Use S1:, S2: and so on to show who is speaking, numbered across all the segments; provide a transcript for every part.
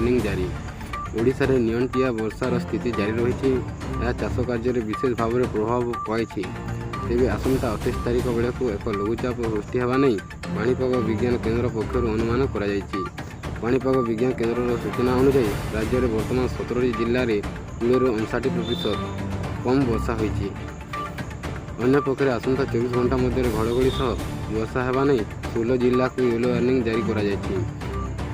S1: Warning ଜାରି। ଓଡ଼ିଶାରେ ନିଅଣ୍ଟିଆ ବର୍ଷାର ସ୍ଥିତି ଜାରି ରହିଛି। ଏହା ଚାଷ କାର୍ଯ୍ୟରେ ବିଶେଷ ଭାବରେ ପ୍ରଭାବ ପକାଇଛି। ତେବେ ଆସନ୍ତା 28 ତାରିଖ ବେଳକୁ ଏକ ଲଘୁଚାପ ସୃଷ୍ଟି ହେବା ନେଇ ପାଣିପାଗ ବିଜ୍ଞାନ କେନ୍ଦ୍ର ପକ୍ଷରୁ ଅନୁମାନ କରାଯାଇଛି। ପାଣିପାଗ ବିଜ୍ଞାନ କେନ୍ଦ୍ରର ସୂଚନା ଅନୁଯାୟୀ, ରାଜ୍ୟରେ ବର୍ତ୍ତମାନ 17ଟି ଜିଲ୍ଲାରେ 20ରୁ 59% କମ୍ ବର୍ଷା ହୋଇଛି। ଅନ୍ୟପକ୍ଷରେ ଆସନ୍ତା 24 ଘଣ୍ଟା ମଧ୍ୟରେ ଘଡ଼ଘଡ଼ି ସହ ବର୍ଷା ହେବା ନେଇ 16 ଜିଲ୍ଲାକୁ ୟେଲୋ ୱାର୍ଣ୍ଣିଂ ଜାରି କରାଯାଇଛି।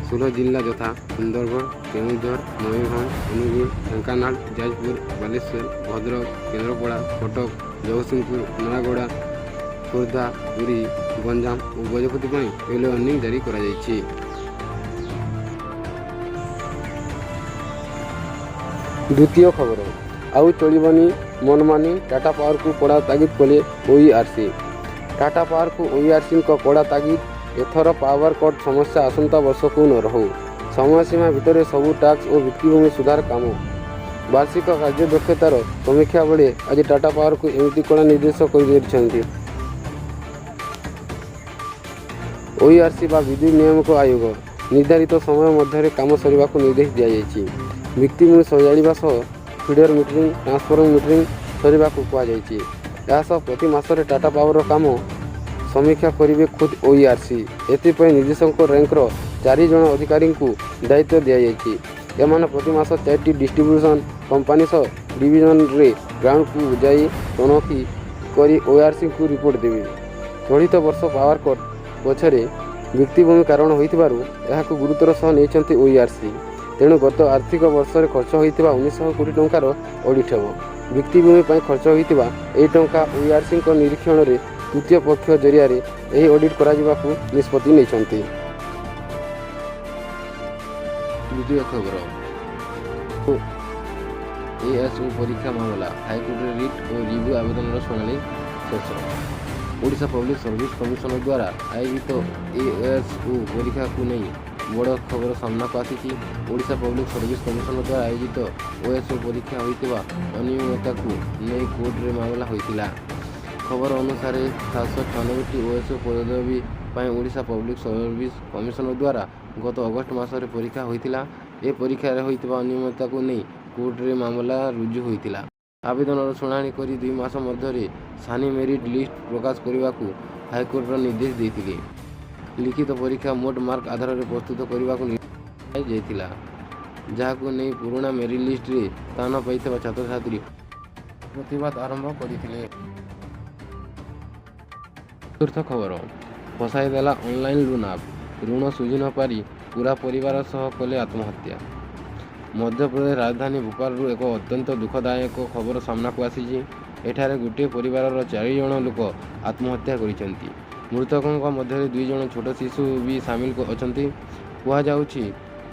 S1: 16 ଜିଲ୍ଲା ଯଥା ସୁନ୍ଦରଗଡ଼, କେନ୍ଦୁଝର, ମୟୂରଭଞ୍ଜ, ଅନୁଗୁଳ, ଢେଙ୍କାନାଳ, ଯାଜପୁର, ବାଲେଶ୍ୱର, ଭଦ୍ରକ, କେନ୍ଦ୍ରାପଡ଼ା, କଟକ, ଜଗତସିଂହପୁର, ନୟାଗଡ଼, ଖୋର୍ଦ୍ଧା, ପୁରୀ, ଗଞ୍ଜାମ ଓ ଗଜପତି ପାଇଁ ୟେଲୋ ୱାର୍ଣ୍ଣିଂ ଜାରି କରାଯାଇଛି। ଦ୍ୱିତୀୟ ଖବର, ଆଉ ଚଳିବନି ମନମାନି, ଟାଟା ପାୱାରକୁ କଡ଼ା ତାଗିଦ କଲେ ଓଇଆର୍ସି। ଟାଟା ପାୱାରକୁ ଓଇଆର୍ସିଙ୍କ କଡ଼ା ତାଗିଦ। ଏଥର ପାୱାର କଟ୍ ସମସ୍ୟା ଆସନ୍ତା ବର୍ଷକୁ ନ ରହୁ। ସମୟସୀମା ଭିତରେ ସବୁ ଟାସ୍କ ଓ ଭିତ୍ତିଭୂମି ସୁଧାର କାମ। ବାର୍ଷିକ କାର୍ଯ୍ୟଦକ୍ଷତାର ସମୀକ୍ଷା ବେଳେ ଆଜି ଟାଟା ପାୱାରକୁ ଏମିତି କଡ଼ା ନିର୍ଦ୍ଦେଶ କରିଛନ୍ତି ଓଇଆର୍ସି ବା ବିଦ୍ୟୁତ ନିୟାମକ ଆୟୋଗ। ନିର୍ଦ୍ଧାରିତ ସମୟ ମଧ୍ୟରେ କାମ ସରିବାକୁ ନିର୍ଦ୍ଦେଶ ଦିଆଯାଇଛି। ଭିତ୍ତିଭୂମି ସଜାଡ଼ିବା ସହ ଫିଡର ମିଟରିଂ, ଟ୍ରାନ୍ସଫର୍ମର ମିଟରିଂ ସରିବାକୁ କୁହାଯାଇଛି। ଏହାସହ ପ୍ରତି ମାସରେ ଟାଟା ପାୱାରର କାମ ସମୀକ୍ଷା କରିବେ ଖୋଦ୍ ଓଇଆର୍ସି। ଏଥିପାଇଁ ନିର୍ଦ୍ଦେଶକ ର୍ୟାଙ୍କର ଚାରି ଜଣ ଅଧିକାରୀଙ୍କୁ ଦାୟିତ୍ୱ ଦିଆଯାଇଛି। ଏମାନେ ପ୍ରତି ମାସ ଚାରିଟି ଡିଷ୍ଟ୍ରିବ୍ୟୁସନ୍ କମ୍ପାନୀ ସହ ଡିଭିଜନରେ ଗ୍ରାଉଣ୍ଡକୁ ଯାଇ ତନଖି କରି ଓଇଆର୍ସିଙ୍କୁ ରିପୋର୍ଟ ଦେବେ। ଚଳିତ ବର୍ଷ ପାୱାର କଟ୍ ପଛରେ ଭିତ୍ତିଭୂମି କାରଣ ହୋଇଥିବାରୁ ଏହାକୁ ଗୁରୁତ୍ୱର ସହ ନେଇଛନ୍ତି ଓଇଆର୍ସି। ତେଣୁ ଗତ ଆର୍ଥିକ ବର୍ଷରେ ଖର୍ଚ୍ଚ ହୋଇଥିବା 1900 କୋଟି ଟଙ୍କାର ଅଡିଟ୍ ହେବ। ଭିତ୍ତିଭୂମି ପାଇଁ ଖର୍ଚ୍ଚ ହୋଇଥିବା ଏହି ଟଙ୍କା ଓଇଆର୍ସିଙ୍କ ନିରୀକ୍ଷଣରେ ତୃତୀୟ ପକ୍ଷ ଜରିଆରେ ଏହି ଅଡିଟ୍ କରାଯିବାକୁ ନିଷ୍ପତ୍ତି ନେଇଛନ୍ତି। ତୃତୀୟ ଖବର, ଏଏସ୍ଓ ପରୀକ୍ଷା ମାମଲା, ହାଇକୋର୍ଟରେ ରିଟ୍ ଓ ରିଭ୍ୟୁ ଆବେଦନର ଶୁଣାଣି ଶେଷ। ଓଡ଼ିଶା ପବ୍ଲିକ୍ ସର୍ଭିସ କମିଶନ ଦ୍ୱାରା ଆୟୋଜିତ ଏଏସ୍ଓ ପରୀକ୍ଷାକୁ ନେଇ ବଡ଼ ଖବର ସାମ୍ନାକୁ ଆସିଛି। ଓଡ଼ିଶା ପବ୍ଲିକ୍ ସର୍ଭିସ କମିଶନ ଦ୍ୱାରା ଆୟୋଜିତ ଓଏସ୍ଓ ପରୀକ୍ଷା ହୋଇଥିବା ଅନିୟମିତତାକୁ ନେଇ କୋର୍ଟରେ ମାମଲା ହୋଇଥିଲା। ଖବର ଅନୁସାରେ, 796ଟି ଓଏସ୍ଓ ପଦବୀ ପାଇଁ ଓଡ଼ିଶା ପବ୍ଲିକ୍ ସର୍ଭିସ କମିଶନ ଦ୍ୱାରା ଗତ ଅଗଷ୍ଟ ମାସରେ ପରୀକ୍ଷା ହୋଇଥିଲା। ଏ ପରୀକ୍ଷାରେ ହୋଇଥିବା ଅନିୟମିତତାକୁ ନେଇ କୋର୍ଟରେ ମାମଲା ରୁଜୁ ହୋଇଥିଲା। ଆବେଦନର ଶୁଣାଣି କରି 2 ମାସ ମଧ୍ୟରେ ସାନି ମେରିଟ୍ ଲିଷ୍ଟ ପ୍ରକାଶ କରିବାକୁ ହାଇକୋର୍ଟ ନିର୍ଦ୍ଦେଶ ଦେଇଥିଲେ। ଲିଖିତ ପରୀକ୍ଷା ମୋଟ ମାର୍କ ଆଧାରରେ ପ୍ରସ୍ତୁତ କରିବାକୁ ଯାଇଥିଲା, ଯାହାକୁ ନେଇ ପୁରୁଣା ମେରିଟ୍ ଲିଷ୍ଟରେ ସ୍ଥାନ ପାଇଥିବା ଛାତ୍ରଛାତ୍ରୀ ପ୍ରତିବାଦ ଆରମ୍ଭ କରିଥିଲେ। ଚତୁର୍ଥ ଖବର, ଫସାଇଦେଲା ଅନଲାଇନ୍ ଲୋନ୍ ଆପ୍, ଋଣ ଶୁଝି ନପାରି ପୂରା ପରିବାର ସହ କଲେ ଆତ୍ମହତ୍ୟା। ମଧ୍ୟପ୍ରଦେଶ ରାଜଧାନୀ ଭୋପାଳରୁ ଏକ ଅତ୍ୟନ୍ତ ଦୁଃଖଦାୟକ ଖବର ସାମ୍ନାକୁ ଆସିଛି। ଏଠାରେ ଗୋଟିଏ ପରିବାରର ଚାରି ଜଣ ଲୋକ ଆତ୍ମହତ୍ୟା କରିଛନ୍ତି। ମୃତକଙ୍କ ମଧ୍ୟରେ ଦୁଇ ଜଣ ଛୋଟ ଶିଶୁ ବି ସାମିଲ ଅଛନ୍ତି। କୁହାଯାଉଛି,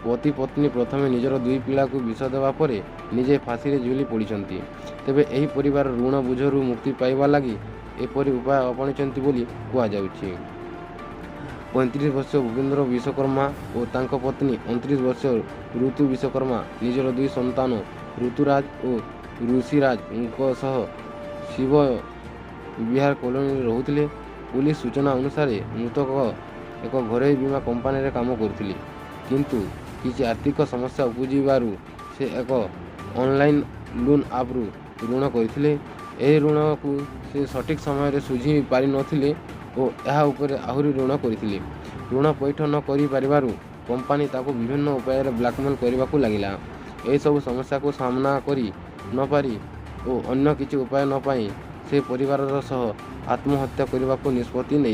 S1: ପତି ପତ୍ନୀ ପ୍ରଥମେ ନିଜର ଦୁଇ ପିଲାକୁ ବିଷ ଦେବା ପରେ ନିଜେ ଫାଶୀରେ ଝୁଲି ପଡ଼ିଛନ୍ତି। ତେବେ ଏହି ପରିବାର ଋଣ ବୋଝରୁ ମୁକ୍ତି ପାଇବା ଲାଗି ଏପରି ଉପାୟ ଆପଣାଇଛନ୍ତି ବୋଲି କୁହାଯାଉଛି। 35 ବର୍ଷୀୟ ଭୂପେନ୍ଦ୍ର ବିଶ୍ୱକର୍ମା ଓ ତାଙ୍କ ପତ୍ନୀ 29 ବର୍ଷୀୟ ଋତୁ ବିଶ୍ୱକର୍ମା ନିଜର ଦୁଇ ସନ୍ତାନ ଋତୁରାଜ ଓ ଋଷିରାଜଙ୍କ ସହ ଶିବ ବିହାର କଲୋନୀରେ ରହୁଥିଲେ। ପୁଲିସ ସୂଚନା ଅନୁସାରେ, ମୃତକ ଏକ ଘରୋଇ ବୀମା କମ୍ପାନୀରେ କାମ କରୁଥିଲେ। କିନ୍ତୁ କିଛି ଆର୍ଥିକ ସମସ୍ୟା ଉପୁଜିବାରୁ ସେ ଏକ ଅନଲାଇନ୍ ଲୋନ୍ ଆପ୍ରୁ ଋଣ କରିଥିଲେ। ଏହି ଋଣକୁ ସେ ସଠିକ୍ ସମୟରେ ଶୁଝି ପାରିନଥିଲେ ଓ ଏହା ଉପରେ ଆହୁରି ଋଣ କରିଥିଲେ। ଋଣ ପଇଠ ନ କରିପାରିବାରୁ କମ୍ପାନୀ ତାଙ୍କୁ ବିଭିନ୍ନ ଉପାୟରେ ବ୍ଲାକମେଲ୍ କରିବାକୁ ଲାଗିଲା। ଏହିସବୁ ସମସ୍ୟାକୁ ସାମ୍ନା କରି ନପାରି ଓ ଅନ୍ୟ କିଛି ଉପାୟ ନ ପାଇ ସେ ପରିବାରର ସହ ଆତ୍ମହତ୍ୟା କରିବାକୁ ନିଷ୍ପତ୍ତି ନେଇ